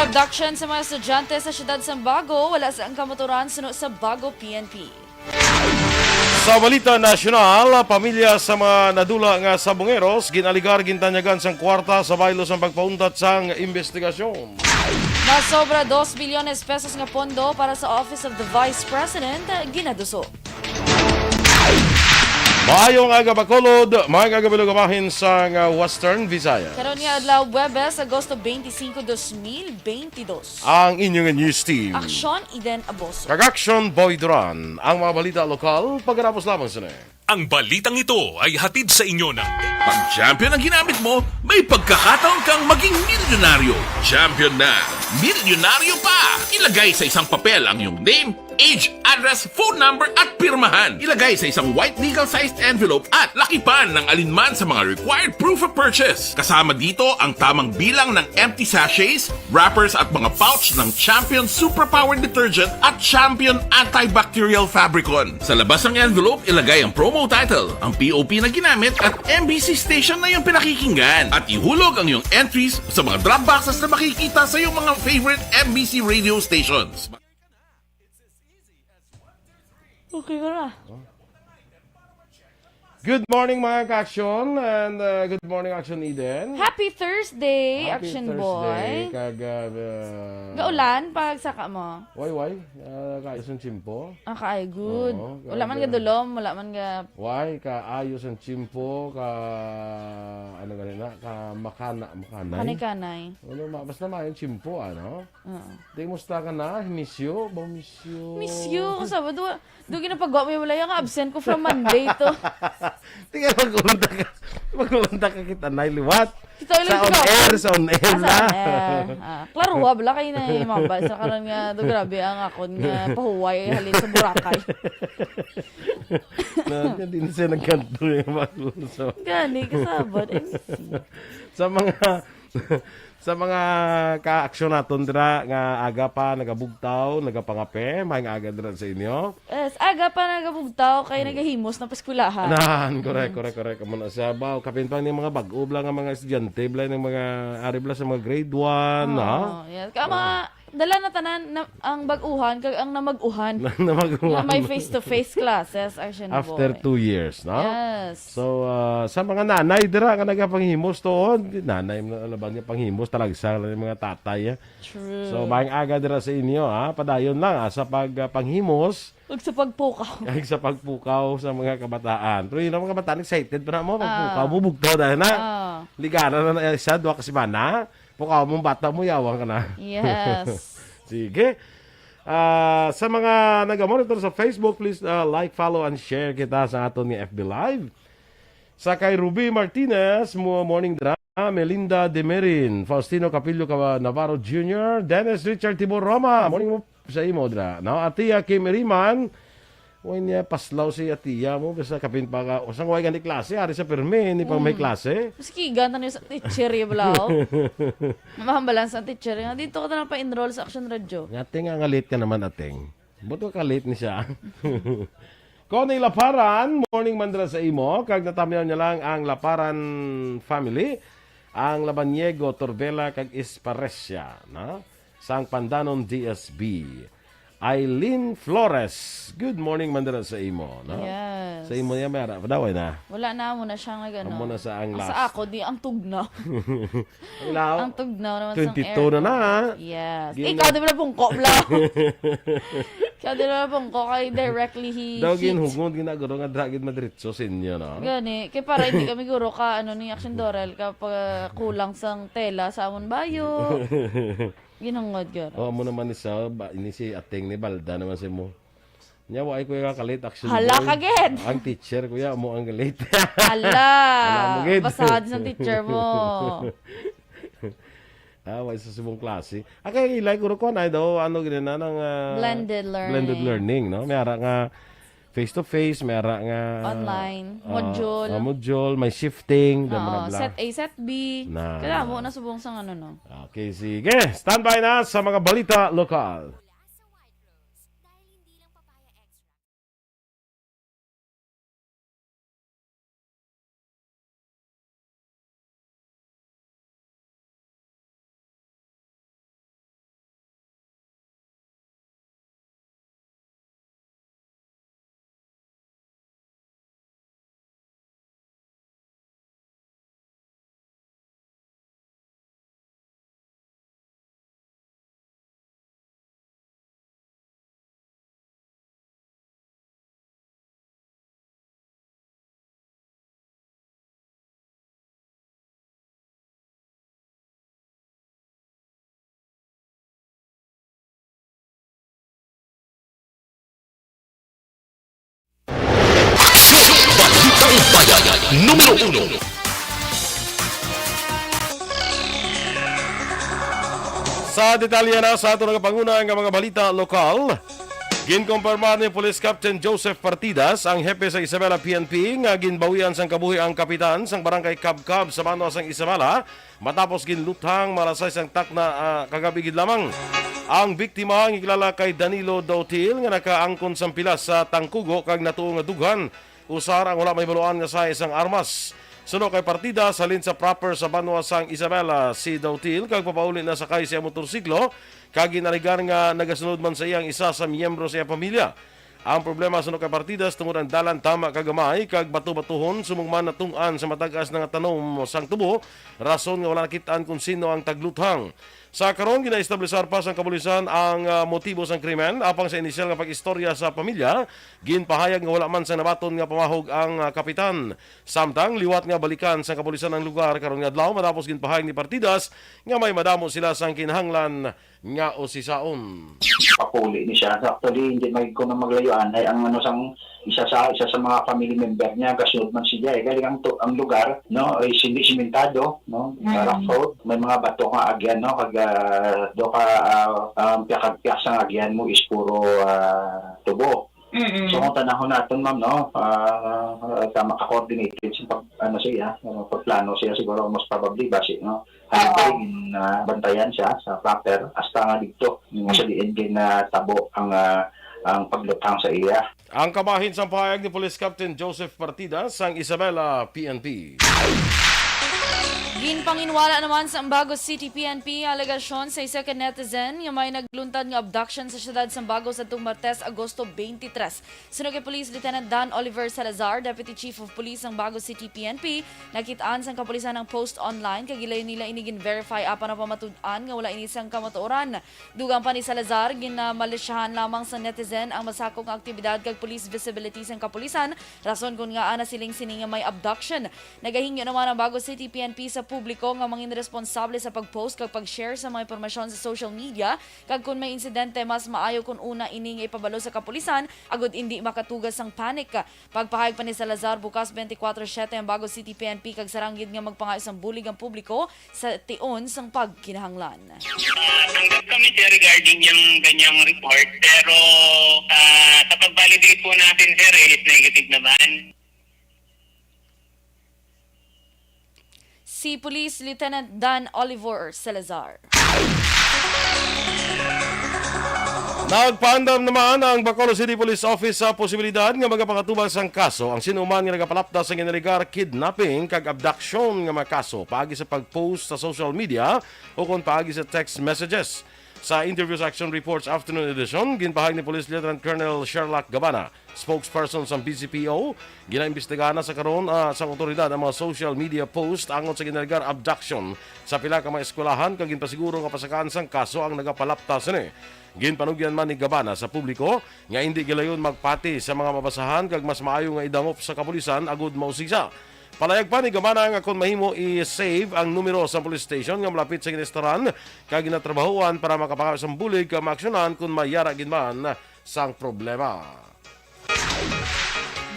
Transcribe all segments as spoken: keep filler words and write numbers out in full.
Abduction sa mga estudyante sa siyudad sa Bago, wala sang kamotoran suno sa Bago P N P. Sa balita nasyonal, pamilya sa mga nadula nga sabongeros ginaligar gintanyagan sang kwarta sa baylo sang pagpauntat sang investigasyon. Masobra dos bilyones pesos nga pondo para sa Office of the Vice President ginaduso. Maayong aga, Bacolod. Maayong aga, Bilog, bahin sang, ah, Western Visayas. Karon nga adlaw, Huwebes, Agosto twenty-five, dos mil twenty-two. Ang inyong news team. Aksyon, Eden Aboso. Kag Action Boy Duran. Ang mga balita lokal, pagkatapos lamang sini. Ang balitang ito ay hatid sa inyo ng Pag champion ang ginamit mo, may pagkakataon kang maging milyonaryo. Champion na, milyonaryo pa! Ilagay sa isang papel ang iyong name, age, address, phone number, at pirmahan. Ilagay sa isang white legal-sized envelope at lakipan ng alinman sa mga required proof of purchase. Kasama dito ang tamang bilang ng empty sachets, wrappers, at mga pouch ng Champion Superpower Detergent at Champion Antibacterial Fabricon. Sa labas ng envelope, ilagay ang promo title, ang P O P na ginamit, at M B C station na iyong pinakikinggan. At ihulog ang iyong entries sa mga drop boxes na makikita sa iyong mga favorite M B C radio stations. Okay ka na. Good morning, mga ka-action, and, uh, good morning, Action Eden. Happy Thursday, Happy Action Thursday, Boy. Kag, uh, uh, Gaulan, pagsaka mo. Why, why? Uh, kaayos ang tiyempo. Ah, kaay, good. Oo, Wala man kag, ga dulom, wala man ga Why? Kaayos ang tiyempo, ka, ano gani na, ka makana, makanay. Kanay-kanay. Ano, ma-, basta maayong tiyempo, ano? Oo. Di, musta ka na? Misyo? Ba, misyo? Misyo? Sa ba? Do, do ginapagawa mo yung wala yung absent ko from Monday to. Di ka mag-unta ka. Mag-unta ka kita na liwat. Kita Sa ulit on ka. air, sa on air Ah, sa na. on air. Ah, klaro, wa, bala kayo na yung mabal sa karon nga, do, grabe ang akon nga pahuway halin sa Boracay. Na, di na siya nagkanto yung mga uso. Gani, kasabot. Ay, Sa mga, sa mga ka-aksyon naton dira nga aga pa nagabugtaw, nagapangape, maayong aga dira sa inyo. Yes, aga pa nagabugtaw kay nagahimos na paskwelahan. Nan, correct, correct, correct. Amo na siya. Ba, kapin pa ni mga bag-o bala nga mga estudyante, bala ng mga, ari bala sa mga grade one, ha? Oh, yes. Kaya mga dala na tanan na, ang bag-uhan kag ang namag-uhan. Namag-uhan. Nga may face-to-face classes, Action After Boy. two years, no? Yes. So, ah, sa mga nanay dira nga nagapanghimos tuon, di nanay mo na laban nga panghimos, talagsa lang yung mga tatay, eh. True. So, maayong aga dira sa inyo, ha? Padayon lang, ah, sa pag, ah, panghimos. Ug sa pagpukaw. Ug sa pagpukaw sa mga kabataan. Pero yun, ang mga kabataan, excited pa na mo, pagpukaw Ah. mo, bugtaw dahil na. Ah. Ligara na na, isa, duha ka semana. Pukaw mong bata mo, yawang ka na. Yes. Sige. Ah, sa mga nagamonitor sa Facebook, please, ah, like, follow, and share kita sa aton nga F B Live. Sa kay Ruby Martinez, mo-, morning dra. Melinda Demerin, Faustino Capillo Cava-, Navarro Junior, Dennis Richard Tibor Roma, morning mo sa imo dra. No? Atia Kim Iriman, Uy niya, paslaw si atiya mo, basta kapin pa ka, usang way gani klase, ari sa permi, hindi pa may Hmm. klase. Maski ganta niyo sa teacher, ya bala, oh. Mahambalan sa teacher, nga dito ka na pa-enroll sa Action Radio. Nga, Ateng, nga late ka naman, Ateng. Buto ka late ni siya. Connie Laparan, morning man dira sa imo, kag natamyaw niya lang ang Laparan family, ang Labaniego, Torbela, kag Esparesia, no? Sang Pandanon D S B. Eileen Flores. Good morning man dira sa imo, no? Yes. Sa imo niya, may ara pa daw, eh, na? Wala na, amo na siyang nag-ano. Amo na sa ang Ang last. Sa ako, di ang tugnaw. Ang lao. Ang tugnaw naman sa Twenty-two na aircon. na, ha? Yes. Gino- Ikaw, di ba na pungko, bla? Ikaw, di ba na pungko kay directly he Daw heat. Ginhungod, ginaguro nga dra-, gid madiretso sa inyo, no? Gani, kay para hindi kami guro ka, ano ni Action Dorel, ka pa kulang sang tela sa amon bayo. Ginhungod, guro. Oh, amo naman ni sa, ba, ini si Ateng ni Balda naman si mo. Nya, wa ay kuya ka late, actually, Hala boy. ka, gid. Ang teacher, kuya, mo ang late. Hala. Hala mo, gid. Basahad sa teacher mo. Ah, wa sa subong klase. Ah, kaya ilay, guro ko na daw, ano, gid na, nang, ah, Blended learning. blended learning, no? May ara nga face-to-face, may ara nga, Online. ah, Module. ah, module, may shifting, damo na Oo, bla. set A, set B. Na. Kaya mo na subong sa ano, no? Okay, sige. Standby na sa mga balita lokal. Numero uno. Sa detalye na sa aton nga panguna nga mga balita lokal, ginkumpirma ni Police Captain Joseph Partidas, ang hepe sa Isabela P N P, nga ginbawian sang kabuhi ang kapitan sang Barangay Kabkab sa banwa sang Isabela matapos ginluthang mga alas sais sang takna, ah, kagabi gid lamang. Ang biktima nga kilala kay Danilo Dautil nga nakaangkon sang pilas sa tangkugo kag natuo nga dughan usar ang wala mahibaluan nga size sang armas. Suno kay Partidas, halin sa proper sa banwa sang Isabela si Dautil kag papauli na sakay sa iyang motorsiklo kag ginalegar nga nagasunod man sa iya ang isa sa miyembro sa iyang pamilya. Ang problema suno kay Partidas tungod ang dalan tama ka gamay kag bato-batuhon, subong man natun-an sa matag-as na nga tanom sang tubo, rason nga wala nakit-an kon sino ang tagluthang. Sa karon, ginaestablisar pa sang kapulisan ang, ah, motibo sang krimen. Apang sa inisyal nga pag-istorya sa pamilya, ginpahayag nga wala man sang nabaton nga pamahog ang, ah, kapitan. Samtang liwat nga balikan sang kapulisan ang lugar karon nga adlaw matapos ginpahayag ni Partidas nga may madamo sila sang kinahanglan nga usisaon. Papuli ni siya. So, actually, hindi may ko na maglayuan ay ang ano sang isa sa, isa sa mga family member niya, gasunod man siya, eh. Galing ang tu-, ang lugar, no, is hindi simentado, no, Mm. rough road, may mga bato nga agyan, no, kag, ah, do ka, ah, ang piyakag-piyak sang agyan mo is puro, ah, tubo. Mm-mm. So, kung tanahon naton, ma'am, no, ah, ah, tama ka, coordinated sa pag, ano siya, ano, pagplano siya, siguro most probably, basi, no, Oo. Halipayon, ah, bantayan siya sa proper, hasta nga dito, yung sa diin din na tabo ang, ah, ang pagluthang sa iya. Ang kabahin sang pahayag ni Police Captain Joseph Partida sang Isabela P N P. Ginpanginwala naman sa Ambago City P N P ang alegasyon sa isa ka netizen nga may nagluntad nga abduction sa siyudad sa Ambago sa Martes, Agosto twenty-three. Suno kay Police Lieutenant Dan Oliver Salazar, Deputy Chief of Police sang Bago City P N P, nakit-an sang kapulisan ang post online kag gilayon nila ini gin-verify apan napamatud-an nga wala ini sang kamatuoran. Dugang pa ni Salazar, ginamalisyahan lamang sa netizen ang masakop nga aktibidad kag police visibility sang kapulisan, rason kon ngaa nasiling sini nga may abduction. Nagahingyo naman ang Bago City P N P sa publiko nga mangin responsable sa pag-post kag pag-share sa mga impormasyon sa social media, kag kon may insidente, mas maayo kon una ini nga ipabalo sa kapulisan agud indi makatugas sang panic. Pagpahayag pa ni Salazar, bukas twenty-four seven ang Bago City P N P kag sarang gid nga magpangayo sang bulig ang publiko sa tion sang pagkinahanglan. Ah, tanggap kami, sir, regarding yung ganyang report, pero, ah, kapag validate po natin, sir, eh, is negative naman. Si Police Lieutenant Dan Oliver Salazar. Nagpaandam naman ang Bacolod City Police Office sa posibilidad nga magapakatubang sang kaso ang sino man nga nagapalapta sa ginalegar kidnapping kag abduction nga mga kaso paagi sa pag-post sa social media ukon paagi sa text messages. Sa Interviews Action Reports Afternoon Edition, ginpahayag ni Police Lieutenant Colonel Sherlock Gabana, spokesperson sang B C P O, ginaimbestigahan na sa karon, ah, sang awtoridad ang mga social media post angot sa ginalegar abduction sa pila ka mga eskwelahan kag ginpasiguro nga pasakaan sang kaso ang nagapalapta sini. Ginpanugyan man ni Gabana sa publiko nga indi gilayon magpati sa mga mabasahan kag mas maayo nga idangop sa kapulisan agud mausisa. Palayag pa ni Gabana nga kon mahimo i-save ang numero sa police station nga malapit sa ginaestaran kag ginatrabahoan para makapangayo sang bulig kag maaksyonan kon may yara gid man sang problema.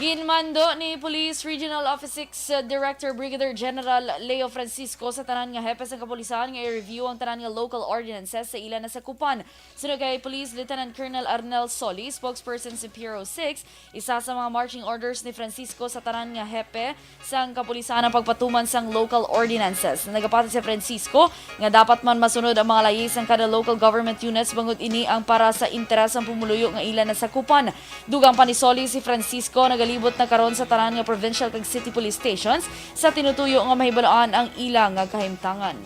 Ginmando ni Police Regional Office six Director Brigadier General Leo Francisco sa tanan nga hepe sang kapulisan nga i-review ang tanan nga local ordinances sa ila nasakupan. Suno kay Police Lieutenant Colonel Arnel Solis, spokesperson sa P R O six, isa sa mga marching orders ni Francisco sa tanan nga hepe sang kapulisan ang pagpatuman sang local ordinances. Nagapati si Francisco nga dapat man masunod ang mga layi sang kada local government units bangod ini ang para sa interes sang pumuluyo nga ila nasakupan. Dugang pa ni Solis, si Francisco nagalibot na karon sa tanan nga provincial kag city police stations sa tinutuyo nga mahibaluan ang ila nga kahimtangan.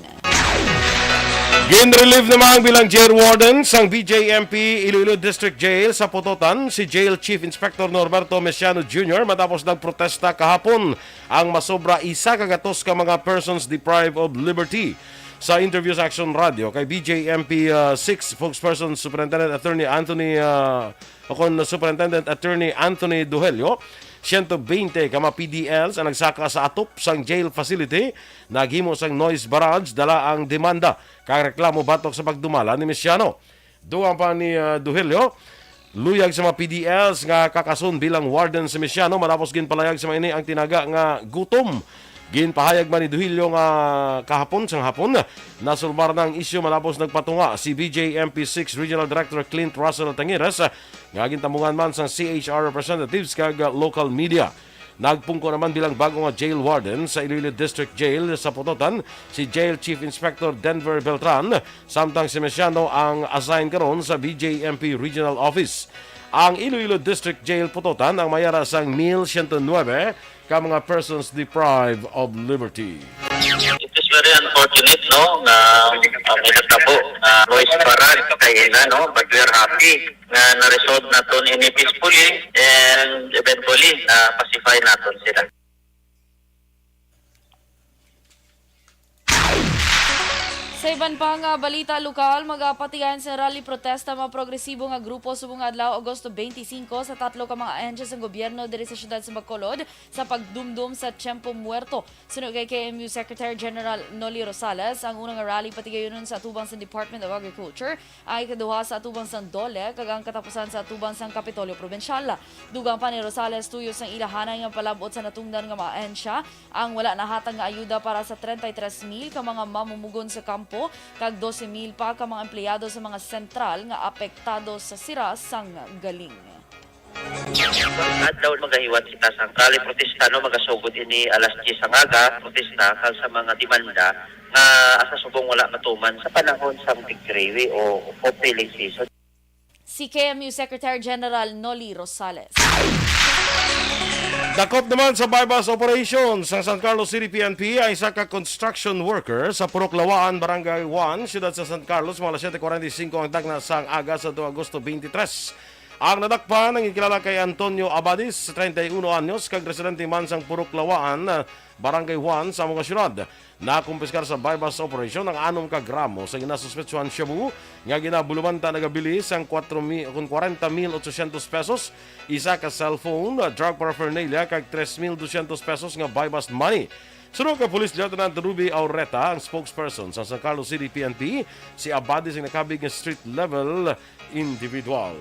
Gin-relieve naman bilang jail warden sang B J M P Iloilo District Jail sa Pototan si Jail Chief Inspector Norberto Mesiano Junior matapos nagprotesta kahapon ang masobra isa ka gatos ka mga persons deprived of liberty. Sa interview sa Action Radio kay B J M P, ah, six spokesperson Superintendent Attorney Anthony, ah, o kon Superintendent Attorney Anthony Duhelio, siyento bente ka mga P D Ls ang nagsaka sa atop sang jail facility, naghimo sang noise barrage, dala ang demanda kag reklamo batok sa pagdumala ni Mesiano. Dugang pa ni, ah, Duhelio, Luyag sa mga P D Ls nga kakason bilang warden si Mesiano, matapos ginpalayag sa mga ini ang tinaga nga gutom. Ginpahayag man ni Duhilio nga kahapon sang hapon, nasulbar na ang isyu matapos nagpatunga si B J M P six Regional Director Clint Russell Tangiras, nga gintambungan man sang C H R representatives kag local media. Nagpungko naman bilang bago nga jail warden sa Iloilo District Jail sa Pototan si Jail Chief Inspector Denver Beltran, samtang si Mesiano ang assign karon sa B J M P Regional Office. Ang Iloilo District Jail Pototan ang may ara sang mil siyento nuebe ka mga persons deprived of liberty. It is very unfortunate, no, nga, uh, may natabo nga noise barrage kay ina, no, but we are happy nga na-resolve naton ini peacefully and eventually na-pacify naton sila. Sa iban pa nga balita lokal, magapatigayon sa rally protesta mga progresibo nga grupo subong nga adlaw, Agosto twenty-five, sa tatlo ka mga ahensya sang gobyerno diri sa siyudad sa Bacolod sa pagdumdom sa Tiempo Muerto. Suno kay K M U Secretary General Noli Rosales, ang unang rally patigayonon sa atubang sa Department of Agriculture, ang ikaduha sa atubang sang DOLE, kag ang katapusan sa atubang sang Kapitolyo Probinsyal. Dugang pa ni Rosales, tuyo sang ila hanay nga palab-ot sa natungdan nga mga ahensya ang wala nahatag nga ayuda para sa treinta y tres mil ka mga mamumugon sa kampo kag doce mil pa ka mga empleyado sa mga sentral nga apektado sa sira sang galing. Adlaw magahiwat kita sa rally protesta, no, magasugod ini alas diyes sang aga, protesta kag sa mga demanda nga asa subong wala matuman sa panahon sang tigriwi o, o filling season. Si K M U Secretary General Noli Rosales. Dakop naman sa buy-bust operation sang San Carlos City P N P ang isa ka construction worker sa Purok Lawaan, Barangay one, siyudad sa San Carlos, mga alas siyete cuarenta y cinco ang tagna sang aga sa Agosto twenty-three. Ang nadakpan ang gikilala kay Antonio Abadis, treinta y uno anyos, kag residente man sang Purok Lawaan, Barangay one sa amo nga siyudad. Nakumpiskar sa buy-bust operation ang anom ka gramo sa ginasuspetsuhan shabu nga ginabulumanta nagabili sang kuwatro mil, kon kwarenta mil otsosyentos pesos, isa ka cellphone, drug paraphernalia, kag tres mil dosyentos pesos nga buy-bust money. Suno kay Police Lieutenant Ruby Aureta, ang spokesperson sa San Carlos City P N P, si Abadis ang nakabig nga street level individual.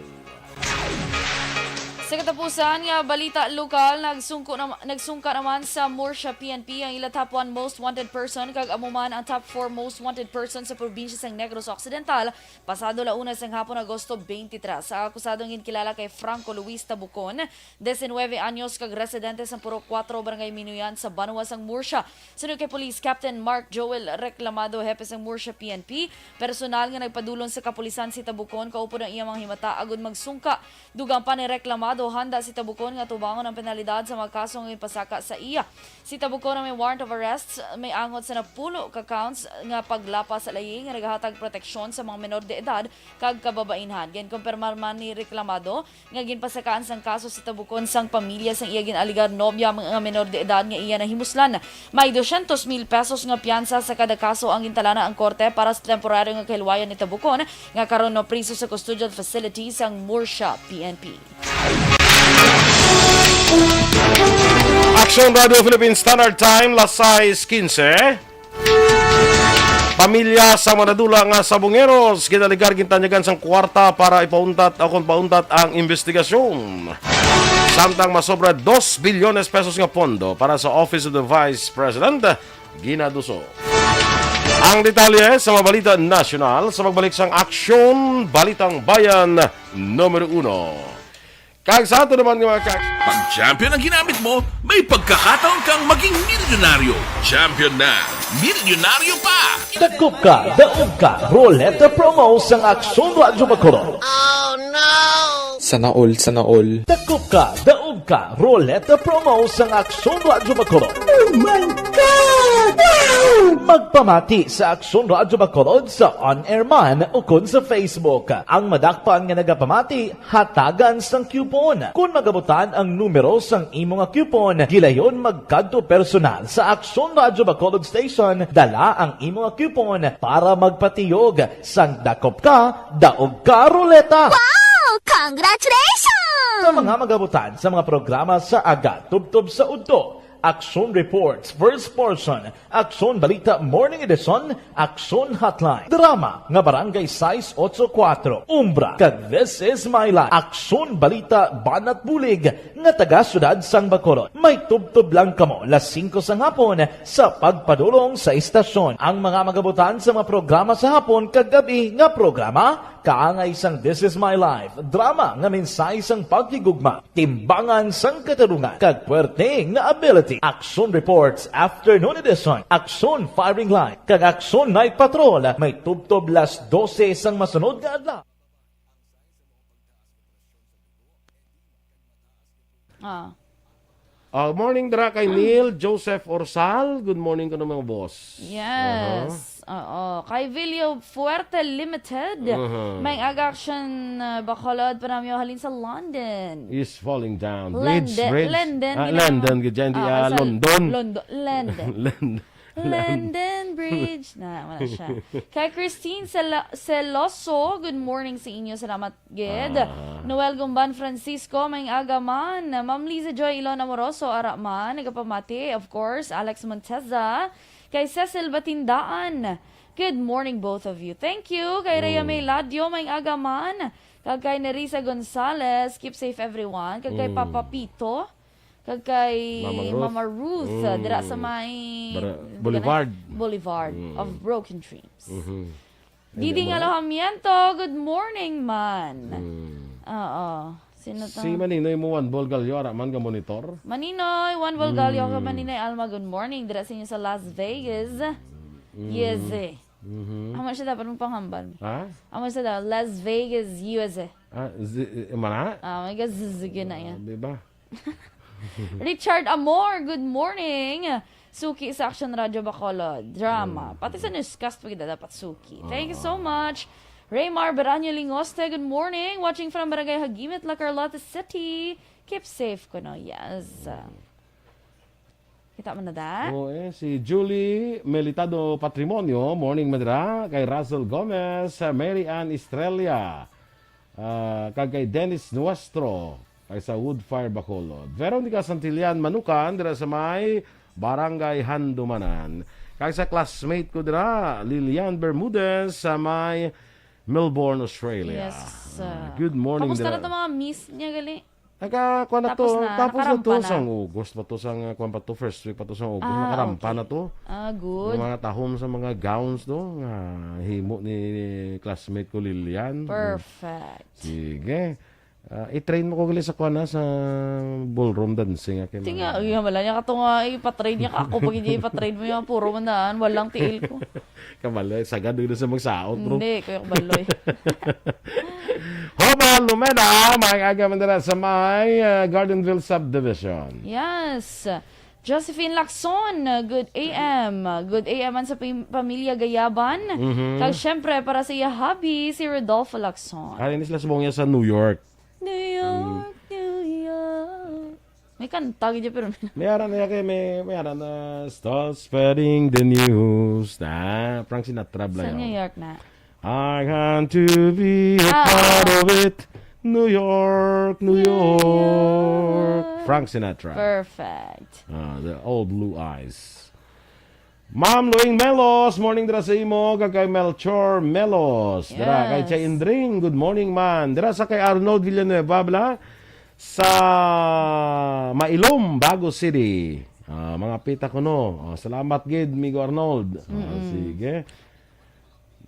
Sa katapusan nga balita lokal, nagsungko nam-, nagsungka naman sa Murcia P N P ang ila top one most wanted person kag amo man ang top four most wanted person sa probinsya sang Negros Occidental, pasado La Una sang hapon, Agosto twenty-three. Sa akusado nga ginkilala kay Franco Luis Tabucon, diecinueve anyos, kag residente sa Purok kuwatro, Barangay Minuyan sa banwa sang Murcia. Suno kay Police Captain Mark Joel Reclamado, hepe sang Murcia P N P, personal nga nagpadulong sa kapulisan si Tabucon kaupod ang iya mga himata agud magsungka. Dugang pa ni Reclamado, handa si Tabucon nga tubangon ang penalidad sa mga kaso nga ginpasaka sa iya. Si Tabucon ang may warrant of arrest, may angot sa napulo ka counts nga paglapas sa layi nga nagahatag proteksyon sa mga menor de edad kag kababainhan. Ginkumpirmar man ni Reclamado nga ginpasakaan sang kaso si Tabucon sang pamilya sang iya gin-alegar nobya nga menor de edad nga iya nahimuslan. May dosyentos mil pesos nga piyansa sa kada kaso ang gintalana ang korte para sa temporaryo nga kahilwayan ni Tabucon, nga karon mapriso sa custodial facility sang Murcia P N P. Aksyon Radio Philippine Standard Time, las sais quince. Pamilya sa mga nadula nga sabongeros, ginalegar gintanyagan sang kwarta para ipauntat o kon pauntat ang investigasyon. Samtang masobra dos bilyones pesos nga pondo para sa Office of the Vice President, ginaduso. Ang detalye sa mga balita nasyonal sa pagbalik sang Aksyon Balitang Bayan numero uno. Kag sa ato naman nga mga ka- Pag champion ang ginamit mo, may pagkakataon kang maging milyonaryo. Champion na, milyonaryo pa! Dakop ka, daog ka, Roleta Promo sang Aksyon Radyo Bacolod. Sana all, sana all. Dakop ka, daog ka, Roleta Promo sang Aksyon Radyo Bacolod. Oh my God! Wow! Magpamati sa Aksyon Radyo Bacolod sa on-air man o kon sa Facebook. Ang madakpan nga nagapamati, hatagan sang coupon. Kon magabutan ang numero sang imo nga coupon, gilayon magkadto personal sa Aksyon Radyo Bacolod Station, dala ang imo nga coupon para magpatiyog sang dakop ka, daog ka, Roleta! Wow! Congratulations! Sa mga magabutan sa mga programa sa aga tubtob sa udto, Aksyon Reports, First Portion, Aksyon Balita Morning Edition, Aksyon Hotline, drama nga Barangay sais ocho kuwatro, Umbra, kag This Is My Life, Aksyon Balita Banat Bulig, nga taga Siyudad sang Bacolod. May tubtob lang kamo las singko sang hapon sa pagpadulong sa istasyon. Ang mga magabutan sa mga programa sa hapon kag gab-i nga programa, kaangay sang This Is My Life, drama nga mensahe sang paghigugma, timbangan sang katarungan, kag puwerte nga ability. Aksyon Reports, Afternoon Edition, Aksyon Firing Line, kag Aksyon Night Patrol, may tubtob las dose sang masunod nga adlaw. Ah. Ah, morning dira kay Neil Joseph Orsal. Good morning ko mga boss. Yes. Oo. Kay Vilio Fuerte Limited. Aha. May aga action, uh, Bacolod, panamyo halin sa London. Is falling down. Bridge, London, bridge. London, Ah, ginawa. London, gid dyan, di, Ah, ah, sa London. London. London. London. London Bridge. Na, wala siya. Kay Christine Sela-, Celoso, good morning sa inyo. Salamat gid. Ah. Noel Gumban Francisco, may aga man. Ma'am Liza Joy Ilon Amoroso, ara man, nagapamati. Of course, Alex Monteza. Kay Cecil Batindaan, good morning, both of you. Thank you. Kay Rhea Mm. May Ladio, may aga man. Kag kay Nerissa Gonzalez, keep safe, everyone. Kag kay Mm. Papa Pito. Kag kay Mama Ruth. Mama Ruth, ah, Mm. dira sa may Bara-, Boulevard. Boulevard Mm. of Broken Dreams. Mhm. Didi Hindi nga mo na? Alojamiento, good morning man. Mm. Oo. Sino to? Si Maninoy mo, Juan Bolgallo, ara man ka monitor. Maninoy, Juan Bolgallo, Mm. ka Maninoy Alma, good morning. Dira sa inyo sa Las Vegas. Mm. Yes, eh. Mhm. Amo siya dapat mong panghambal. Ha? Amo siya daw, Las Vegas, U S A. Ah, zi-, eh, mana? Ah, may ka zzz na yan. Ah, di ba? Richard Amor, good morning. Suki sa Action Radio Bacolod. Drama. Mm. Pati sa newscast, pwede dapat suki. Thank you so Ah. much. Raymar Beranyo Lingoste, good morning. Watching from Barangay Hagimit, La Carlota City. Keep safe kuno, yes. Mm. Kita mo na da? Oo, eh. Si Julie Melitado Patrimonio, morning, madra. Kay Russell Gomez, Mary Ann Estrella. Ah, kag kay Dennis Nuestro, kay sa Woodfire, Bacolod. Veronica Santillan Manukan, dira sa may Barangay Handumanan. Kag sa classmate ko dira, Lilian Bermudez, sa may Melbourne, Australia. Yes, Ah, uh, good morning, tapos na dira. Na to mga miss niya, gali? Naka, kuwan na Tapos to, na, tapos na to nakarampa na. Sang August pa to, sang, uh, kuwan pa to, first week pa to, sang August, Ah, nakarampa okay. na to. Ah, good. Yung mga tahom sa mga gowns to, nga himo ni classmate ko, Lilian. Perfect. Sige. Ah, i-train mo ko gali sa kuwan na, sa ballroom dancing, ah, kay Tinga, mga ay, wala niya ka to nga, ipatrain niya ka. Ako, pag hindi ipatrain mo yung puro man daan, walang tiil ko. Kabalo, sagad na sa magsaot, bro. Hindi, Kuya Kabaloy. Hoba Lumena, may aga man dira sa may, ah, Gardenville Subdivision. Yes. Josephine Lacson, good A M. Good A M man sa pam-, pamilya Gayaban. Mhm. Kag syempre, para sa iya hubby, si Rodolfo Lacson. Ah, ini sila subong niya sa New York. New York, Mm. New York. May kanta, gid, pero May ara na kay may, may ara na, "Start spreading the news." Na, Frank Sinatra bala Sa yun. New York na. "I want to be a Ah, part oo. of it. New York, New New York." York. Frank Sinatra. Perfect. Ah, the old blue eyes. Ma'am Loing Melos, morning dira sa imo, kag kay Melchor Melos. Dira kay Yes. Chay Indring, good morning, man. Dira sa kay Arnold Villanueva, bala, sa Mailom, Bago City. Ah, mga pita ko, no. Ah, salamat gid, Migo Arnold. Ah, Mm-mm. sige.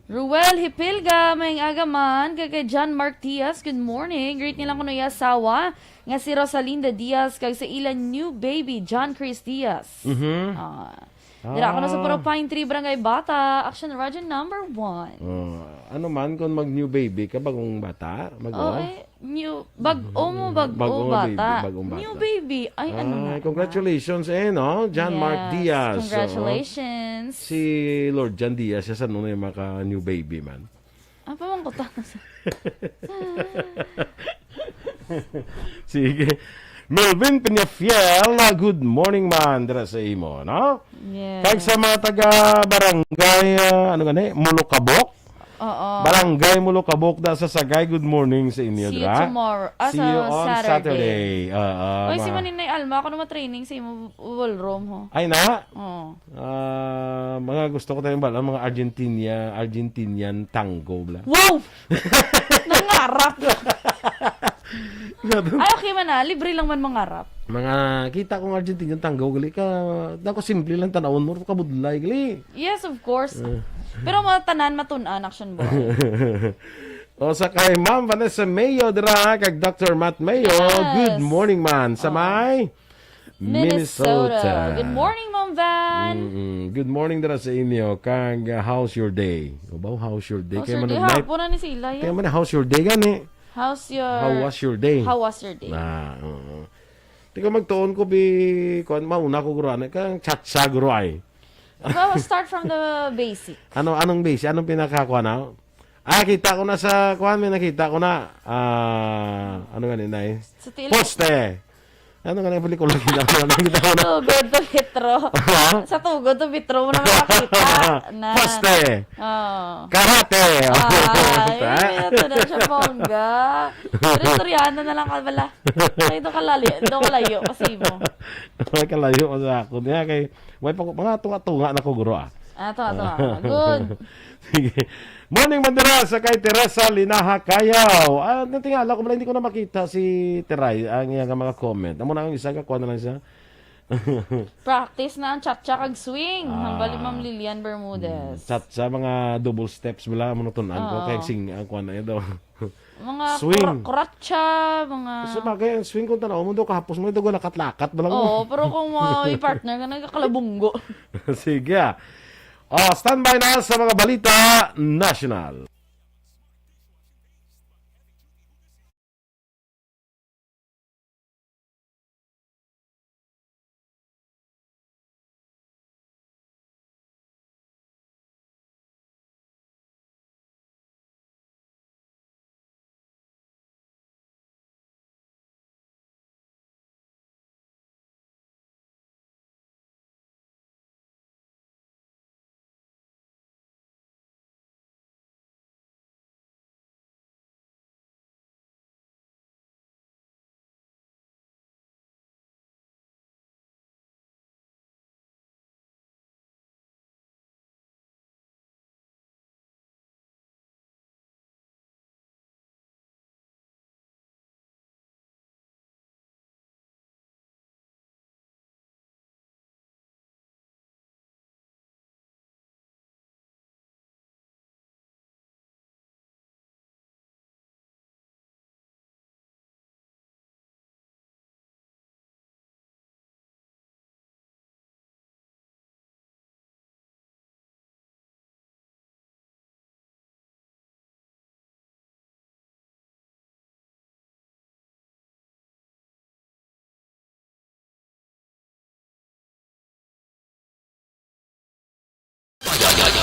Ruel Hipilga, may aga man, kay, kay John Mark Diaz, good morning. Greet nilang kuno iya asawa, nga si Rosalinda Diaz, kag sa ilang new baby, John Chris Diaz. Mhm. Ah. Dira ako na sa Ah. Puro Pine Tree, Barangay Bata, Action Radyo number one. Oh, ano man kung mag-new baby ka, bagong bata, mag-o? Oh, eh, new, bag-o mo, bag-o Bagong bata. Baby, bagong bata. New baby. Ay, ano na, Ay, ano na? Congratulations, eh, no? John Mark Yes, Diaz, oo. Congratulations. Si Lord John Diaz, siya sa nung yung maka-new baby man. Apa man ko ta-, Sige. Melvin Peñafiel, ah, good morning man dira sa imo, no? Yes. Kag sa mga taga barangay, ah, ano gani, Mulukabok, Oo. Barangay Mulukabok da sa Sagay. Good morning sa inyo, See you dra. tomorrow. Ah, See sa you on Saturday. Saturday. Oo, Uy, si ma- Maninay Alma, ako na ma-training sa imo ballroom, ho. Ay, na? Oo. Ah, mga gusto ko tayong bala, mga Argentina, Argentinian tango, bla. Wow! Nangarap! Ay, okay man na. Libre lang man mangarap. Mga kita kong Argentinian tango, gali ka, dako simple lang tanawon mo, kabudlay, gali. Yes, of course. Eh. Pero mga tanan matun-an, Action Boy. O, sa kay Ma'am Vanessa Mayo, dira, kag Doctor Matt Mayo. Yes. Good morning, man. Sa Oh. may Minnesota. Minnesota. Good morning, Ma'am Van. Mm-mm. Good morning dira sa inyo. Kag, uh, how's your day? O ba, how's your day? How's Kaya your man day? nag-night. Hapon na ni sila, Kaya yeah. man, how's your day gani? How's your How was your day? How was your day? Ah, oo. Di ko magtuon ko bi, kuwan, mauna ko guro, ano, kang chatsa guro ay. Well, start from the basic. Ano, anong basic? Anong pinakakuha na? Ah, kita ko na sa kuwan, may nakita ko na. Ah, ano gani na eh? Sa tiil- Poste. Ano nga na yung pelikula? Kita ko na, kita ko na. Too Good to Be True. Ha? Sa Too Good to Be True mo na makakita na. Poste. Oh. Karate. Ay, ito na siya, bongga. Pero istoryahan na lang ka bala. Ay, ito kalayo, ito kalayo, kasi mo. May kalayo pa sa ako. Niya kay, may pa, mga tunga-tunga na ko, guro, ah. Ah, tunga-tunga. Good. Sige. Morning, Bandera, sa kay Teresa Linaha Kayaw. Ah, natingala ko, wala, hindi ko na makita si Teray, ang iyang mga comment. Amo na ang isa, kakuha na lang siya. Practice na ang cha-cha kag swing. Ah. Hambal ni Ma'am Lilian Bermudez. Mm, cha-cha, mga double steps, wala, amo na tun-an ko. Oo. Kay sing, ang kuha na ito. Mga Swing. kura-, kuratsa, mga Sa bagay, ang swing kung tanaw mo, do kahapos mo, do lakat-lakat ba lang mo? Oo, pero kung may partner ka, nagkakalabunggo. Sige, ah. Oh, standby na sa mga balita national.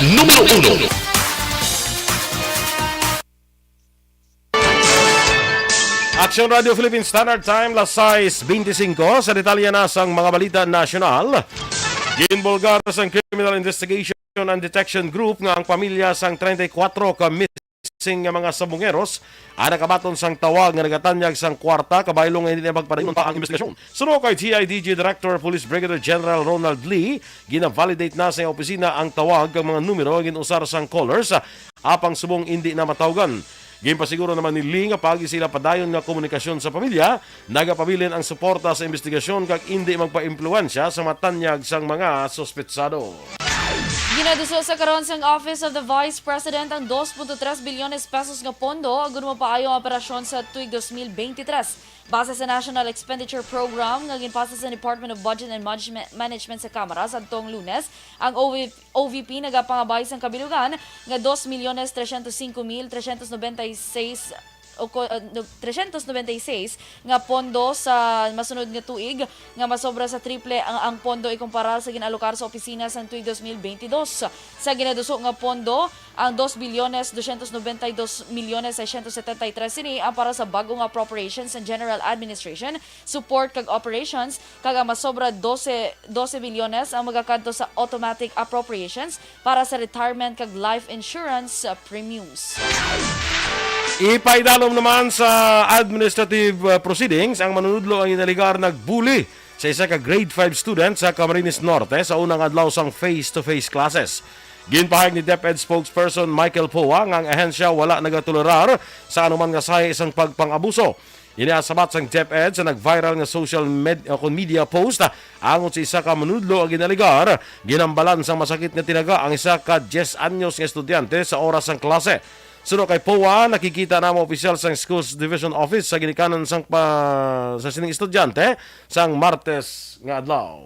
Numero uno. Action Radio Philippine Standard Time, las sais beintisinco. Sa detalye na sang mga balita nasyonal, ginbulgar sang Criminal Investigation and Detection Group nga ang pamilya sang treinta y cuatro ka missing nga mga Sabongeros ang nakabaton sang tawag nga nagatanyag sang kwarta, kabaylo nga hindi na pagpadayon pa ang investigasyon. Suno kay D I D G Director Police Brigadier General Ronald Lee, gina-validate na sa opisina ang tawag kag mga numero nga gin-usar sang callers, apang subong indi na matawgan. Ginpasiguro naman ni Lee nga paagi sila padayon nga komunikasyon sa pamilya, nagapabilin ang suporta sa investigasyon kag indi magpaimpluwensya sa matanyag sang mga suspetsado. Ginaduso sa karon sang Office of the Vice President ang dos punto tres bilyones pesos nga pondo agud mapaayo ang operasyon sa tuig dos mil beintitres. Base sa National Expenditure Program nga ginpasa sa Department of Budget and Management, Management sa Kamara sadtong Lunes, ang O V, O V P nagapangabay sang kabilugan nga dos milyones tresyentos singko mil tresyentos nobenta y seis o ko-, ah, no-, tresyentos nobenta y seis nga pondo sa masunod nga tuig, nga masobra sa triple ang, ang pondo ikumpara sa gin-alokar sa opisina sang tuig dos mil bentidós. Sa ginaduso nga pondo, ang dos bilyones dosyentos nobenta y dos milyones seiscientos setenta y tres sini ang para sa bag-o nga appropriations sa General Administration, Support kag Operations, kag ang masobra dose, dose bilyones ang magakadto sa automatic appropriations para sa retirement kag life insurance, uh, premiums. Ipaidalom naman sa administrative, uh, proceedings ang manunudlo ang inaligar nagbuli sa isa ka grade five student sa Camarines Norte sa unang adlaw sang face-to-face classes. Ginpahayag ni DepEd spokesperson Michael Poa nga ang ahensya wala nagatolerar sa anuman nga sahi sang pagpang-abuso. Ini ang sabat sang DepEd sa nag-viral nga social med-, o kon media post, ah, angot sa isa ka manudlo ang ginaligar, ginambalan sang masakit nga tinaga ang isa ka diyes anyos nga estudyante sa oras sang klase. Suno kay Poa, nakikita namo opisyal sang Schools Division Office sa ginikanan sang pa, sa sining estudyante sang Martes nga adlaw.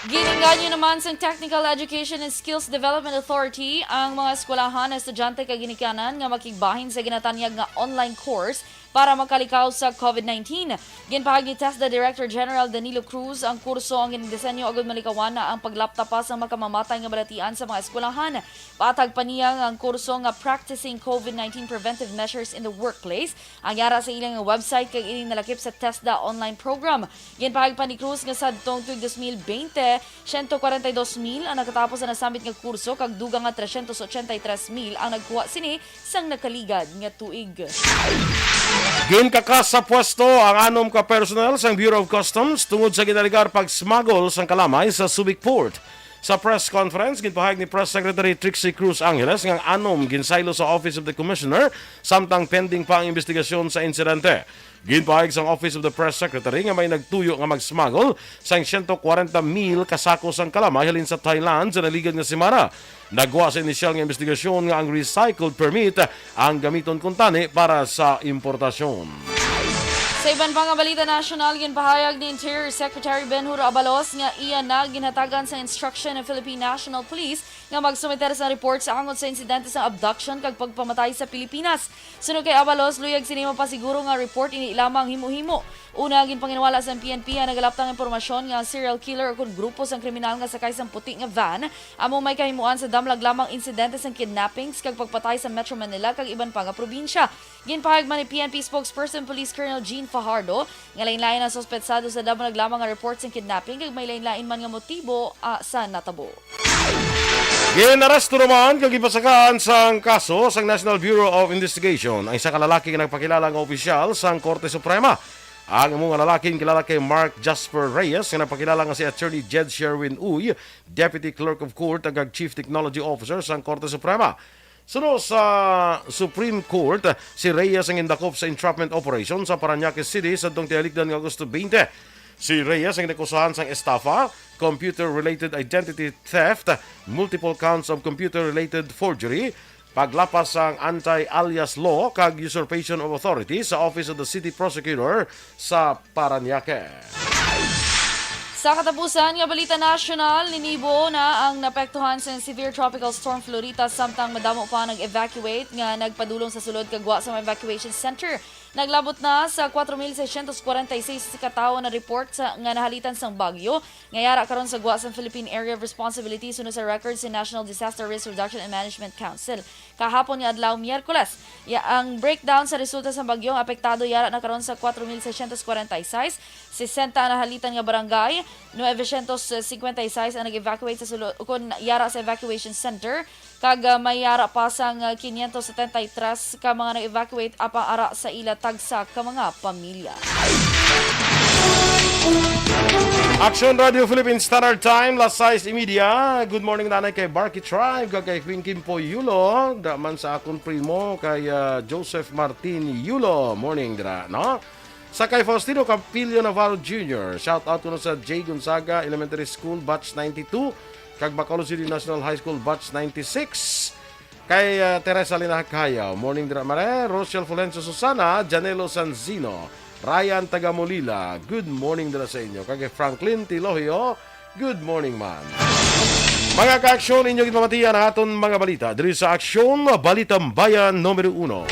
Gininganyo naman sang Technical Education and Skills Development Authority ang mga eskwelahan, estudyante kag ginikanan nga makigbahin sa ginatanyag nga online course para makalikaw sa COVID nineteen. Ginpahayag ni TESDA Director General Danilo Cruz ang kurso ang gindisenyo agud malikawan na ang paglaptapas ang makamamatay nga balatian sa mga eskwelahan. Patag pa niya nga ang kurso nga Practicing COVID nineteen Preventive Measures in the Workplace ang yara sa ilang website kag ining nalakip sa TESDA online program. Ginpahayag pa ni Cruz nga sadtong tuig dos mil bente, siyento kwarenta y dos mil ang nakatapos sa nasambit nga kurso kag dugang nga tresyentos ochenta y tres mil ang nagkuha sini sang nakaligad nga tuig. Ginkakas sa pwesto ang anom ka personnel sang Bureau of Customs tungod sa ginaligar pagsmagol sang kalamay sa Subic Port. Sa press conference, ginpahayag ni Press Secretary Trixie Cruz Angeles nga ang anom ginsaylo sa Office of the Commissioner samtang pending pa ang investigasyon sa insidente. Ginpahayag sang Office of the Press Secretary nga may nagtuyo nga magsmagol sang siyento kwarenta mil ka sako sang kalamay halin sa Thailand sa naligad nga semana. Nagwa sa inisyal nga investigasyon nga ang recycled permit ang gamiton kuntani para sa importasyon. Sa iban pa nga balita nasyonal, ginpahayag ni Interior Secretary Ben Hur Abalos nga iya na ginhatagan sa instruction ang Philippine National Police nga magsumiter sa report sa angot sa insidente sa abduction kag pagpamatay sa Pilipinas. Suno kay Abalos, luyag sini mapasiguro nga report indi lamang himo-himo. Una, ginpanginwala sang P N P ang nagalaptang impormasyon nga ang serial killer ukon grupo sang kriminal nga sakay sang puti nga van amo may kahimuan sa damlag lamang insidente sang kidnappings kag pagpatay sa Metro Manila kag iban pa nga probinsya. Ginpahayag man ni P N P spokesperson Police Colonel Jean Fajardo nga lain-lain ang suspetsado sa damlag lamang nga report sang kidnapping kag may lain-lain man nga motibo, ah, sa natabo. Ginaresto naman kag gipasakaan sang kaso sang National Bureau of Investigation ang isa ka lalaki nga nagpakilala nga opisyal sang Korte Suprema. Ang amo nga lalaki kilala kay Mark Jasper Reyes nga nagpakilala nga si Attorney Jed Sherwin Uy, Deputy Clerk of Court kag Chief Technology Officer sang Korte Suprema. Suno sa Supreme Court, si Reyes ang gindakop sa entrapment operation sa Parañaque City sadtong tiyalikdan nga Agosto twenty. Si Reyes ang ginakusahan sang estafa, computer-related identity theft, multiple counts of computer-related forgery, paglapas sang anti-alias law, kag usurpation of authority sa Office of the City Prosecutor sa Parañaque. Sa katapusan nga balita nasyonal, ninibo na ang naapektuhan sa severe tropical storm Florita, samtang madamo pa nag-evacuate nga nagpadulong sa sulod kag wa sa mga evacuation center. Naglabot na sa kwatro mil seiscientos kwarenta y seis ka tawo na report sa, nga nahalitan sang bagyo nga yara karon sa gwa sang Philippine Area of Responsibility, suno sa record sa National Disaster Risk Reduction and Management Council. Kahapon nga adlaw, Miyerkules, ya, ang breakdown sa resulta sa bagyo nga apektado yara na karon sa kwatro mil seiscientos kwarenta y seis, sesenta ang nahalitan nga barangay, novecientos cincuenta y seis ang nag-evacuate sa sulo-, kun yara sa evacuation center, kag, ah, may yara pa sang, ah, quinientos setenta y tres ka mga nag-evacuate apang ara sa ila tagsa ka mga pamilya. Action Radio Philippine Standard Time, las sais y media. Good morning, nanay, kay Barky Tribe, kag kay Queen Kimpo Yulo. Da man sa akon primo, kay, ah, Joseph Martin Yulo. Morning, dira, no? Sa kay Faustino Campillo Navarro Junior, shout out kuno sa J Gonzaga Elementary School, Batch ninety-two, kag Bacolod City National High School, Batch ninety-six. Kay, ah, Teresa Lina Hacayo, morning dira, mare. Rochelle Fulgencio Susana, Janelo Sanzino, Ryan Tagamulila, good morning dira sa inyo. Kag kay Franklin Tilogio, good morning, man. Mga ka-aksyon, inyo ginpamatian ang aton mga balita diri sa Aksyon, Balitang Bayan numero uno.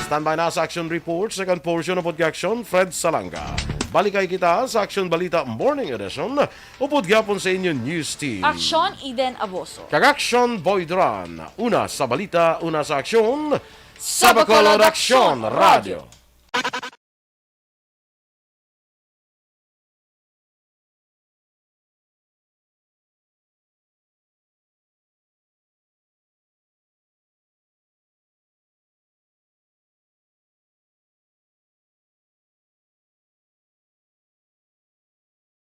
Standby na sa Action Report, second portion upod kay Action, Fred Salanga. Balikay kita sa Action Balita Morning Edition, upod gyapon sa inyo News Team. Aksyon, Eden Aboso. Kag Action, Boy Duran. Una sa balita, una sa aksyon. Sa Bacolod Aksyon, Radyo.